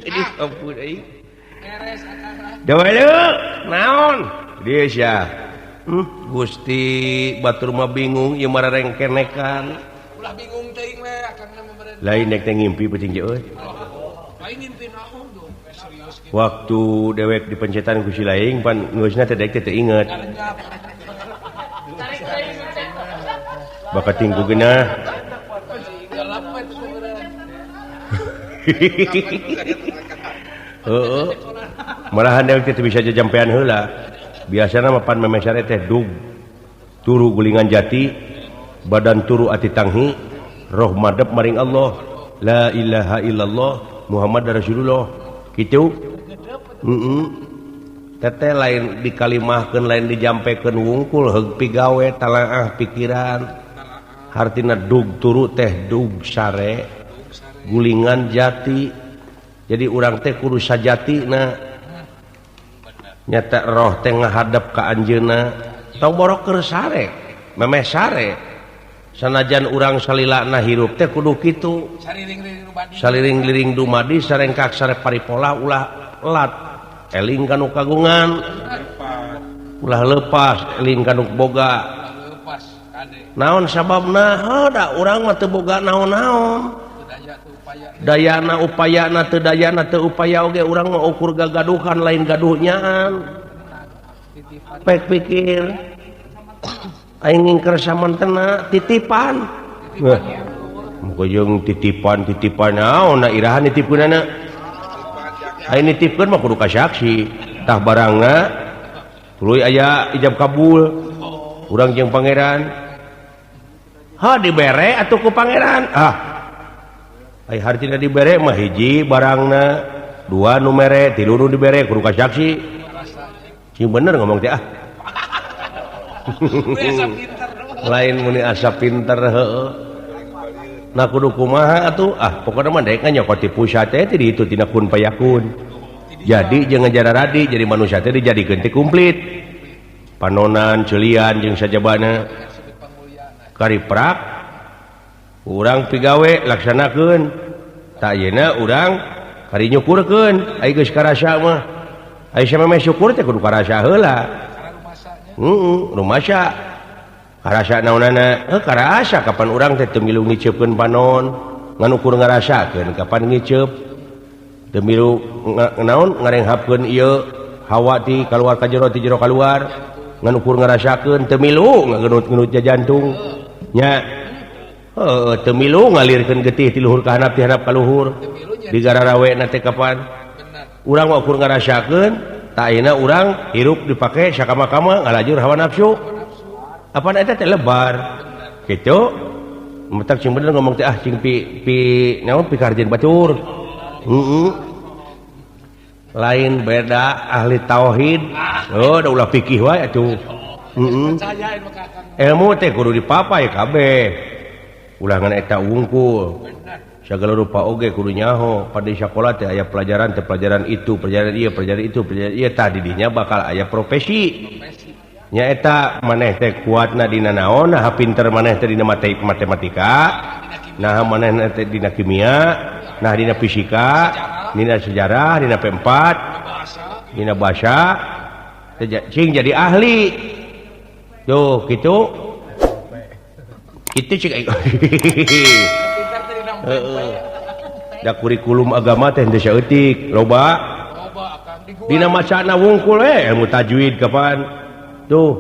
Aduh, ampun aing. Naon dia sia? Gusti batur mah bingung ieu mah rengkenekan. Ulah bingung teuing we akang mah. Lain nek teh ngimpi peuting je euy. Lain ngimpi naon tuh? Serius gitu. Waktu dewek dipencetan ku si laing pan geusna teh dek teh teu inget. Bakat tingku geunah. Heeh. Malahan dewek teh bisa jajampean heula. Biasana mah pan memeh sare teh dug turu gulingan jati, badan turu ati tanghi, roh madep maring Allah. La ilaha illallah Muhammad Rasulullah. Kitu. Heeh. Teteh lain dikalimahkeun lain dijampekeun wungkul heug pigawe talaah pikiran. Hartina dug turu teh dug sare gulingan jati. Jadi urang teh kudu sajatina. Nyata roh teh ngahadap ka anjeunna tong borok keur sare memeh sare sanajan urang salilana hirup teh kudu kitu saliring-liring dumadi sarengkak sare paripola ulah lat eling ka nu kagungan ulah lepas eling ka nu boga naon sababna da urang mah teu boga naon-naon dayana upayana teu dayana teu upaya oge urang mah ukur gagaduhan lain gaduhnyaan pek pikir aing ngingker samantena titipan muka jeung titipan titipan naon na irahan nitipkeunana aing nitipkeun mah kudu ka saksi tah barangna tuluy aya ijab kabul urang jeung pangeran ha dibere atuh ku pangeran ah ai hartina dibere mah hiji barangna dua nu mere tilu nu dibere kudu ka saksi sing bener ngomong teh ah lain muni asa pinter heueuh nah kudu kumaha atuh ah pokona mah daek nyokot ti pusat teh di ditu tina kun payakun jadi jeung ngajararadi jadi manusia teh dijadikeun teh komplit panonan ceulian jeung sajabana kariprak urang pigawe laksanakeun tak ayeuna urang kari nyukurkeun ai geus karasa mah ai samemeh syukur teh kudu karasa heula heeh rumasa karasa naonana heuh karasa kapan urang teh teu milu ngiceupkeun panon ngan ukur ngarasakeun kapan ngiceup teu milu naon ngarenghapkeun ieu hawa ti kaluar ka jero ti jero kaluar ngan ukur ngarasakeun teu milu ngagenut-genut jantung nya heuh teu milu ngalirkeun getih ti luhur ka handap ti handap ka luhur di gararawe na teh kapan urang mah ukur ngarasakeun tak ayeuna urang hirup dipake sakama-kama ngalajur hawa nafsu apaan eta teh lebar kitu mentak sing bener ngomong teh ah sing pi pi naon pikarjeun batur heeh lain beda ahli tauhid oh da ulah fikih wae atuh heeh ilmu teh kudu dipapai kabeh ulah ngan eta wungkul segala rupa oge kudu nyaho pada sakola teh aya pelajaran teh pelajaran itu pelajaran ieu pelajaran itu pelajaran ieu tah di dinya bakal aya profesi nya eta maneh teh kuatna dina naon nah pinter maneh teh dina matematika nah maneh teh dina kimia nah dina fisika dina sejarah dina P4 dina bahasa cing jadi ahli tuh kitu itu cik heeh da kurikulum agama teh henteu saeutik loba dina macana wungkul we ilmu tajwid kapan tuh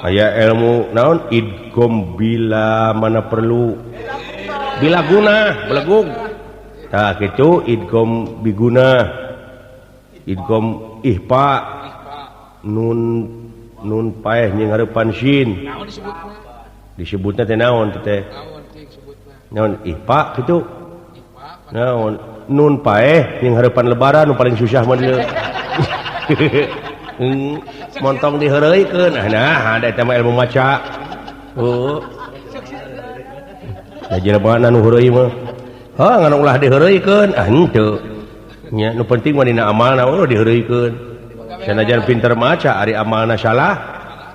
aya ilmu naon idgham bila mana perlu bila guna belegug tah kitu idgham biguna idgham ihfa nun nun paeh jeung hareupan sin disebutna teh naon teh naon ihfa kitu naon nun paeh jeung hareupan lebaran nu paling susah mah dieu montong diheureuykeun nah ada eta mah ilmu maca heuh da jelema nu heureuy mah heuh ngan ulah diheureuykeun ah henteu nya nu penting mah dina amalna oh diheureuykeun sanajan pinter maca ari amalna salah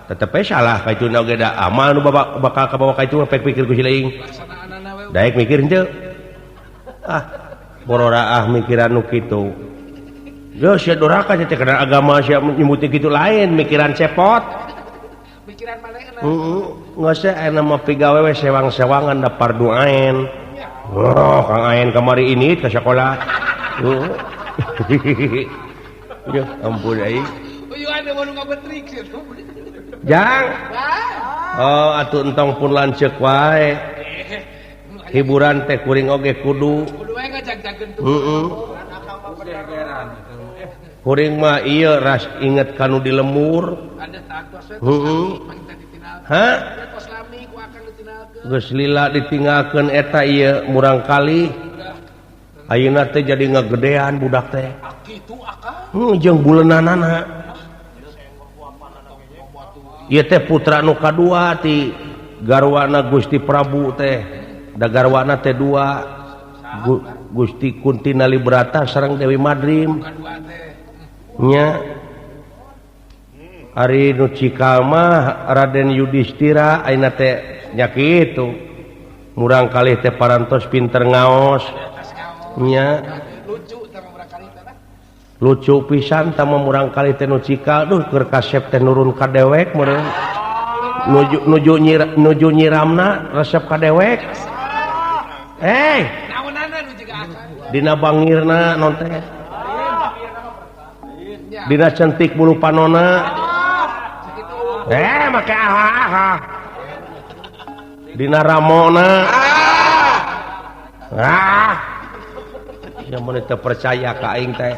tetep we salah ka itu oge da amal nu bakal kabawa ka itu pek pikir ku si laing daek mikir henteu Ah bororaah mikiran nu kitu. Geus sia doraka teh kana agama sia nyebuti kitu lain mikiran cepot. Mikiran manehna. Heeh, geus aya mah pigawe we sewang-sewangan da fardu ain. Oh, Kang Ain kamari ini ke sekolah. Heeh. Ya ampun ai. Uyuan nu ngabetrik sia. Jang. Oh, atuh entong pun lanceuk wae. Hiburan teh kuring oge kudu. Kudu wae ngajag-jagkeun tuh. Heeh. Kuring mah ieu ras inget kanu di lemur. Heeh. Hah? Geus lila ditinggalkeun eta ieu murang kali. Ayeuna teh jadi ngagedean budak teh. Kitu akang. Heuh jeung buleunanana. Ieu teh putra nu kadua ti garwana Gusti Prabu teh. Da garwana teh dua. Gusti Kunti Nalibrata sareng Dewi Madrim. Nya Ari nu cikal mah Raden Yudhistira ayeuna teh nya kitu. Murang kalih teh parantos pinter ngaos. Nya lucu pisan tah murang kalih teh nu cikal duh keur kasep teh nurun ka dewek meureun. Nuju nyiramna resep ka dewek. Eh, dina bangirna non teh. Dina centik bulu panona. Eh, make aha. Dina ramona. Ah. Yang mun teu percaya ka aing teh.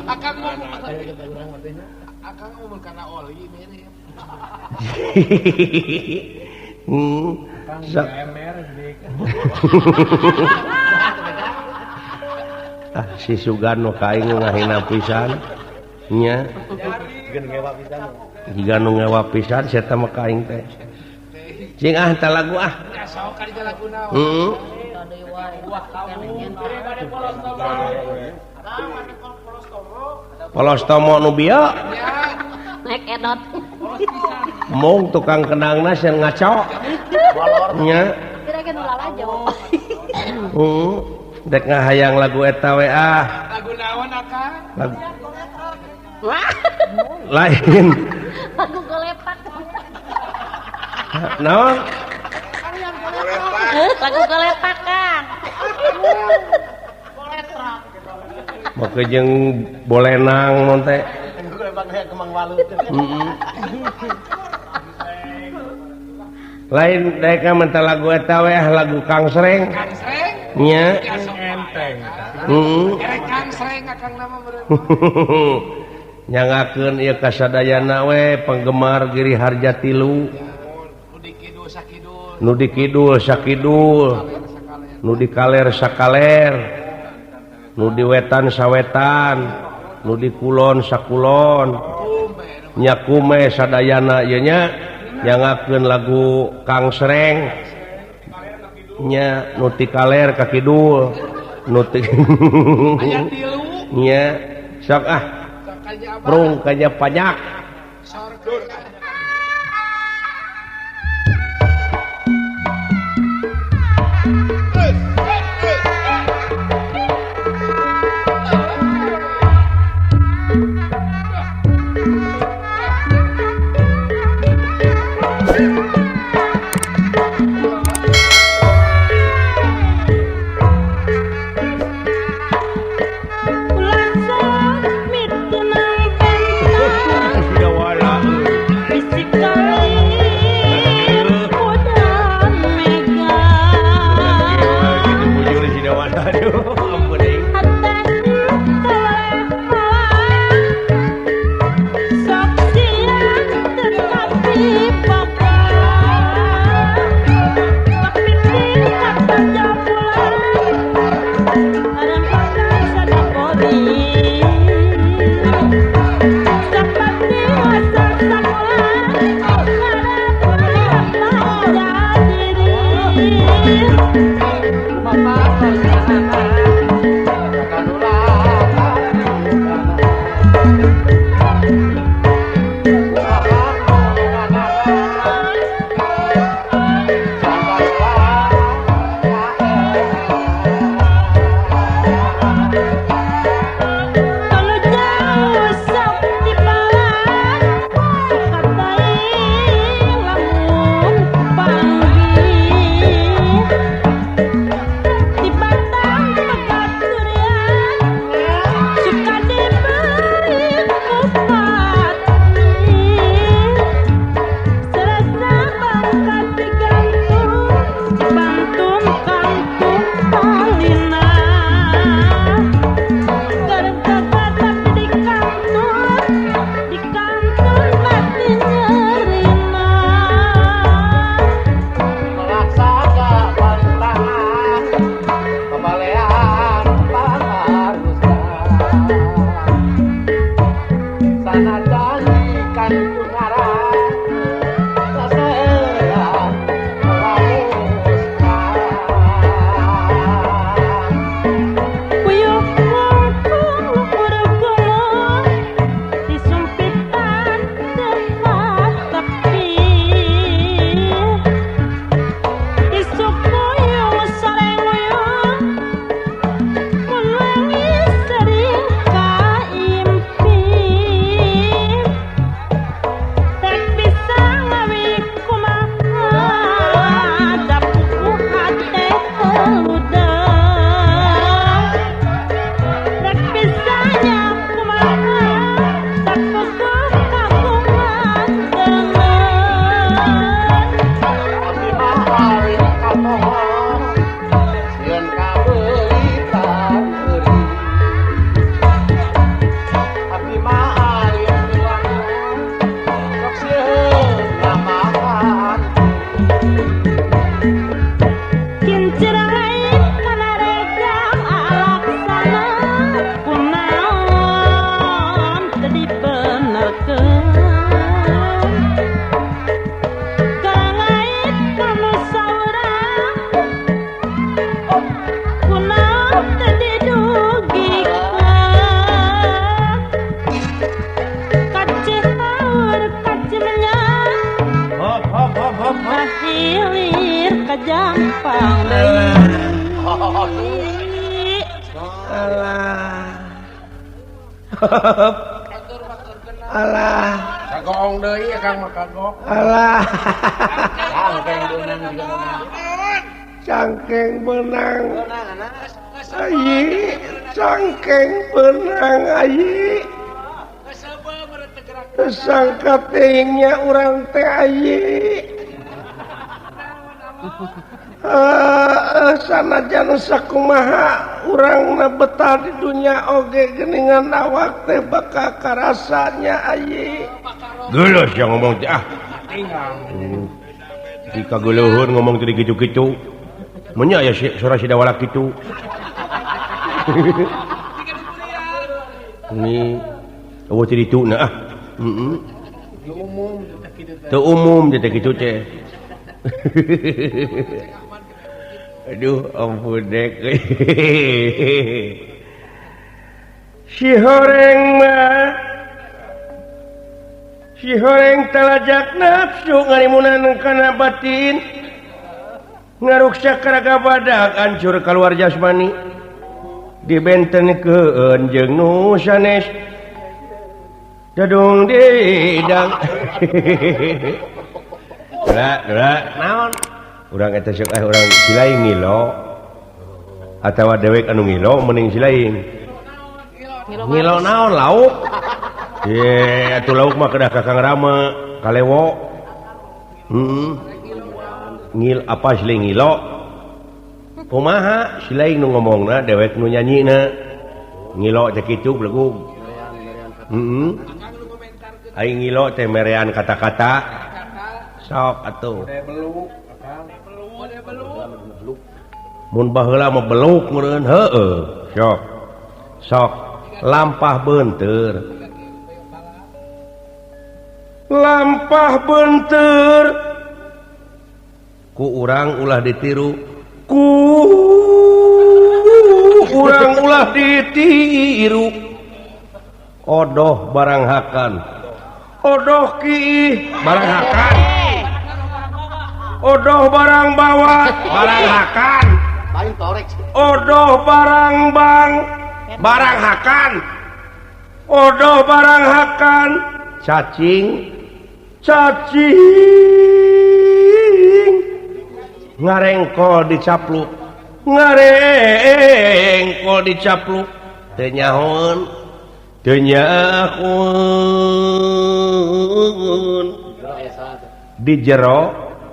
Akang akang ngomong kana oli mirip. Ah, si Sugan nu ka aing ngahina pisan nya. Jiga nu ngewa pisan sia teh mah ka aing teh. Cing ah tah lagu ah. Heeh. Polos tomo nu bieu. Naik edot. Mung tukang kendangna sieun ngaco. Nya. Kira-kira nu lalajo. Heeh. Dek ngahayang lagu eta we ah. Lagu naon akang? Lagu lain. Lagu golepak. Naon? Lagu golepak Kang. Make jeung bolenang non teh. Lain dek minta lagu eta we lagu Kang Sreng. Kang Sreng? Nya. Enteng. Heeh. Kang Sreng akang nama meureun. Nyangakeun ieu kasadayana we penggemar Giri Harja tilu. Nu di kidul sakidul, nu di kaler sakaler, nu di wetan sawetan, nu di kulon sakulon. Nya kume sadayana ieu nya nyangakeun lagu Kang Sreng. Nya nu ti kaler ka kidul, nu ti nya sok ah. Prung kanya panyak. Seperti wasap sakulan. Kajampang deui. Alah. Alah. Kagong deui Kang mah kagok. Alah. Cangkeng beunang juga menang. Cangkeng beunang. Ayi, cangkeng beunang ayi. Sangka teuingnya urang teh ayi. Sanajan sakumaha urangna betah di dunya oge geuningan awak teh bakal karasanya ayi. Geuleuh sia ngomong teh ah. Di kageuleuheun ngomong teh kitu-kitu. Menya aya sora sidawala kitu. Ni eueuh teh ditu na ah. Heeh. Teu umum teh kitu teh. Aduh ampun dek. Si horeng mah si horeng talajak nafsu ngarimunan kana batin ngaruksak karaga badak hancur kaluar jasmani dibentenkeun jeung nu sanes dadung didang. Dura dura naon urang eta sok urang silaing ngilo atawa dewek anu ngilo mending silaing ngilo naon lauk ye atuh lauk mah kedah ka Kang Rama kalewo heeh ngil apa silaing ngilo kumaha silaing nu ngomongna dewek nu nyanyina ngilo teh kitu belegug heeh aing ngilo teh merean kata-kata sok atuh mun baheula mah beluk meureun heueuh sok sok lampah beunteur lampah beunteur ku urang ulah ditiru ku urang ulah ditiru odoh barang hakan odoh kiih barang hakan odoh barang bawa barang hakan odoh barang bang barang hakan odoh barang hakan cacing cacing ngarengkol dicapluk ngarengkol dicapluk teu nyahoeun teu nyahoeun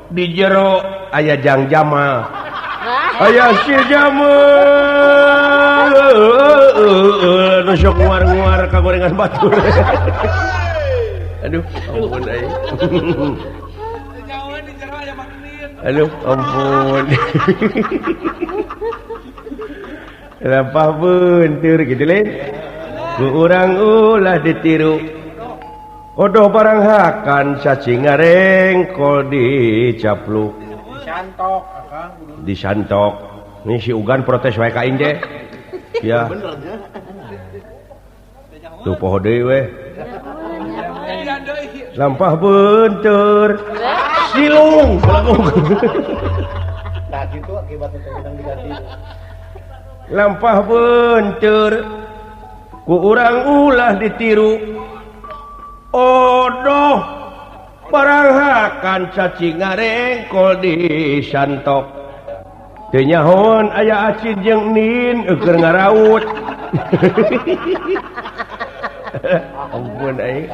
di jero aya jang jama aya si jamal nu sok nguar-nguar ka gorengan batur. Aduh ampun aing. Aduh ampun. Lampah beunteur kitu lain ku urang ulah ditiru odoh barang hakan cacing ngarengkol dicapluk disantok akang disantok nih si Ugan protes wae ka aing teh ya tuh poho deui we lampah beunteur silung nah gitu akibatnya teh diganti lampah beunteur ku urang ulah ditiru odoh barang hakan cacing ngarengkol disantok teu nyahoan aya acin jeung nin keur ngaraut. Ampun aing.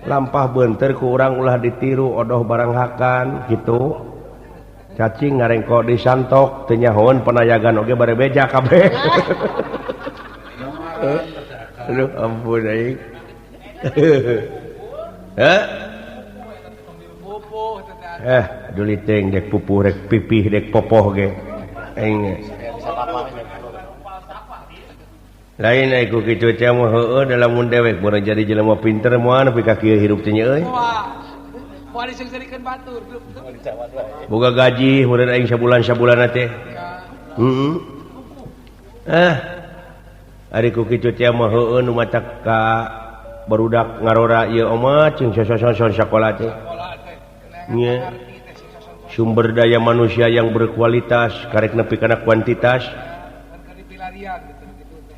Lampah beunteur ku urang ulah ditiru odoh barang hakan kitu cacing ngarengkol disantok teu nyahoan penayagan oge bare beja kabeh. Aduh ampun aing. Heh. Aduh liteng dek pupuh rek pipih dek popoh ge. Aing. Lain ai ku kitu teh mah heueuh da lamun dewek mun jadi jelema pinter moal nepi ka kieu hirup teh nya euy. Moal diseungseurikeun batur. Boga gaji meureun aing sabulan-sabulanna teh. Heeh. Ari ku kitu teh mah heueuh nu matak ka barudak ngarora ieu omat cing sososon sakola teh. Nya. Sumber daya manusia yang berkualitas karek nepi kana kuantitas.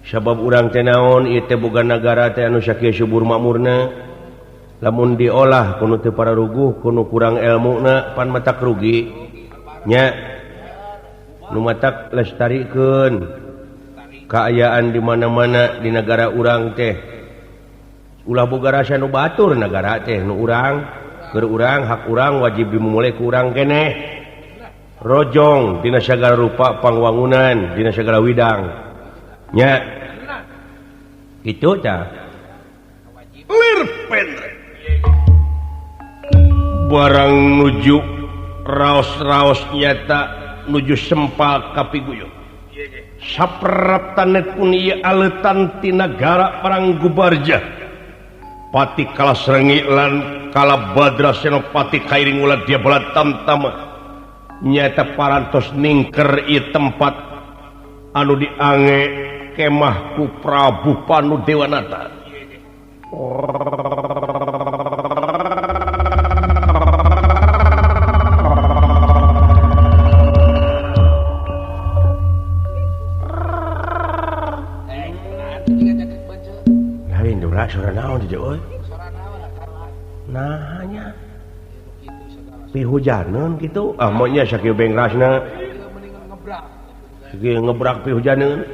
Sabab urang teh naon ieu teh boga nagara teh anu sakieu subur makmurna. Lamun diolah kuno teu pararuguh kuno kurang elmuna pan matak rugi. Nya. Nu matak lestarikeun kaayaan di mana-mana di negara urang teh. Ulah boga rasa nu batur negara teh nu urang, keur urang hak urang wajib dimulai ku urang keneh. Rojong dina sagala rupa pangwangunan dina sagala widang. Nya. Kitu tah. Lir pendre. Barang nuju raos-raos nyata nuju sempal kapiguyut. Sapraptanet pun ieu aleutan ti nagara Parang Gubarja. Pati Kalasrengi lan Kalabadra Senopati kairing ulah dia bala tamtama. Nyata parantos ningker ieu tempat anu diange kemah ku Prabu Panudewanata. Lain dora sora naon di euy? Nah nya. Pihujaneun kitu. Ah monya sakieu bengrasna. Sakieu ngebrak pihujaneun.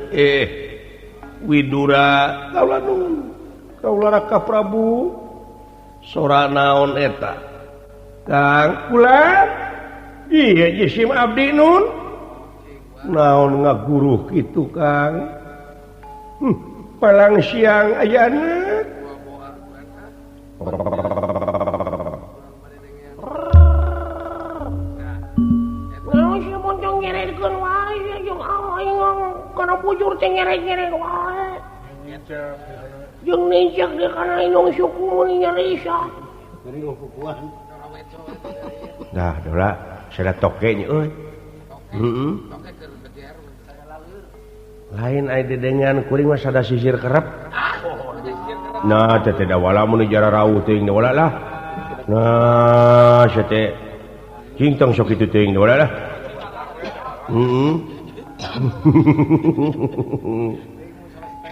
Widura kaula nun. Kaula Raka Prabu. Sora naon eta? Kang kula. Ieu jisim abdi nun. Naon ngaguruh kitu Kang? Palang siang ayana. Naon si moncong nyeretkeun wae jeung aing kana bujur teh nyeret-nyeret wae. Jeung nincak di kana indung suku mun nyeri sok. Nah, dola sada toke nya euy. Heeh. Lain ai dedengan kuring mah sada sisir kerep. Nah, teh teh dawala mun jara rauh teuing dawala lah. Nah, sia teh cing tong sok kitu teuing dawala lah. Heeh.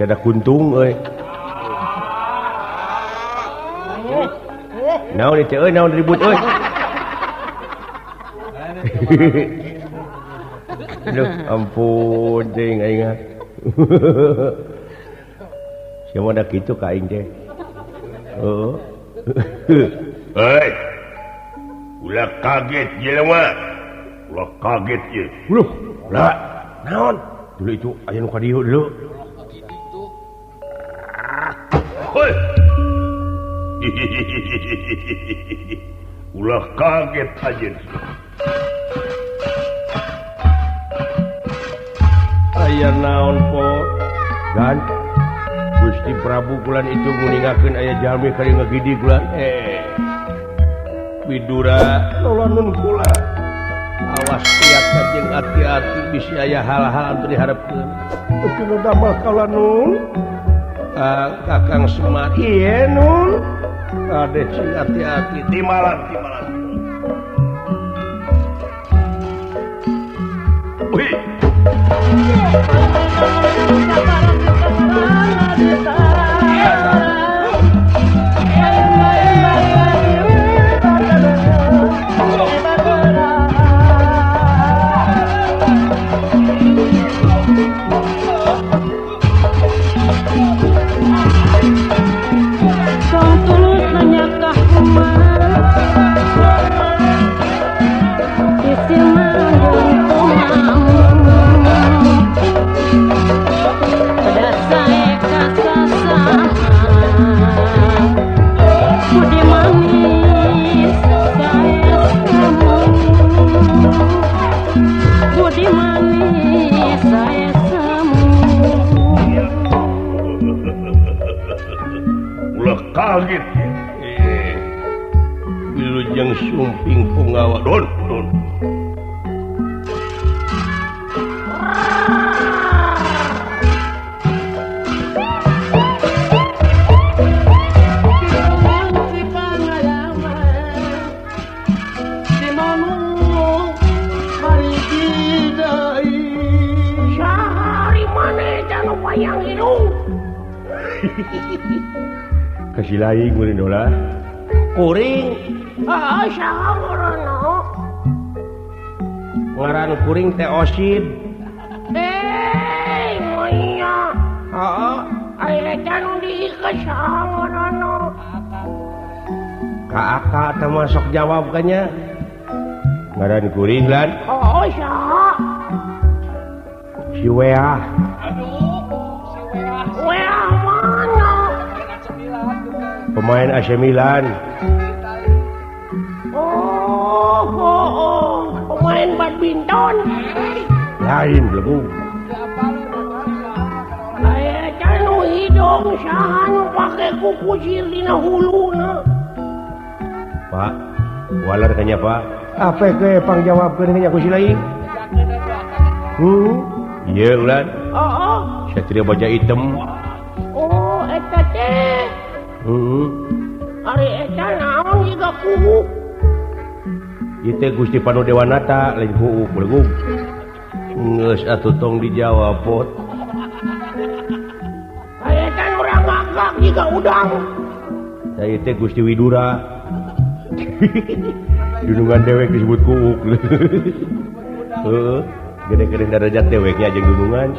Sada kuntung euy. Naon teh euy, naon ribut euy. Aduh, ampun teuing aing. Sia mah da kitu ka aing teh. Heeh. Hei. Ulah kaget jelema. Ulah kaget ieu. Uluh, ulah. Naon? Dulu itu aya nu ka dieu dulu. Hei. Ulah kaget aja. Aya naon po? Dan Gusti Prabu bulan itu nguningakeun aya jalmi kali ngagidi bulan. Widura lolonun kula. Awas tiap jeung hati-hati bisi aya hal-hal anu diharepkeun. Teu damel kaula nun. Kakang Semar ieu nun. Ade cing hati-hati timalan timalan. Wih. Kaget Wilujeng sumping punggawa don don. Kasih lain kuring dola. Kuring. Ah, saha ngaranna? Ngaran kuring teh Osid. Eh, monya. Heeh. Ari eta nu diiket saha ngaranna? Ka aka teh mah sok jawab kanya. Ngaran kuring lan. Oh, saha? Si Weah. Aduh, si Weah. Weah mana? Pemain AC Milan. Oh, oh, oh. Pemain badminton. Lain belum. Eta nu hidung saha nu pake kukusir dina huluna. Pak, waler kanya Pak. Apa ke pangjawabkeun nya ku si lain? Iya ulan. Oh, oh. Satria baja hitam. Oh, eta teh. Ari eta naon jiga kuuk? Ieu teh Gusti Panu Dewanata lain kuuk belegug. Geus atuh tong dijawab pot. Ari eta nu rangagak jiga udang. Tah ieu teh Gusti Widura. Dunungan dewek disebut kuuk. Heeh. Gede-gede derajat deweknya jeung dunungan.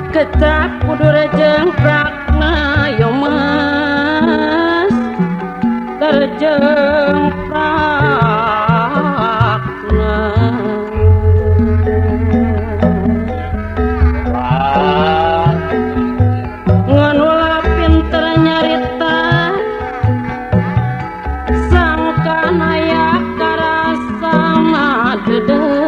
Kecap kudu rejeng prakna yo mas terjeng prakna ngan ulah pinter nyarita sangkan aya karasa madedeh.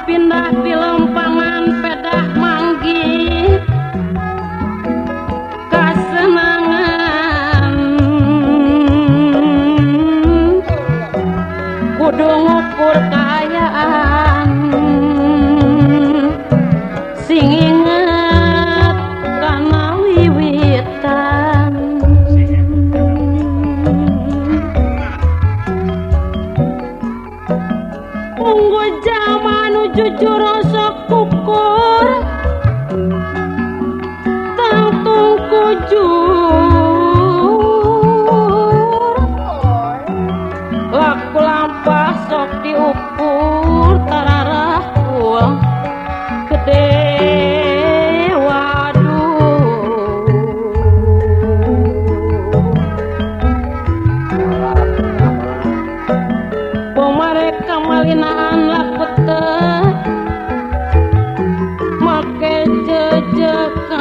Pindah di lempangan pedah manggi kasenangan kudu ngukur kaayaan sing inget kana wiwitan munggo jaman jujur sok kukur tangtung kujur laku lampah sok diukur tararah uang gede waduh pomareka malinaan laku teh make jejekan.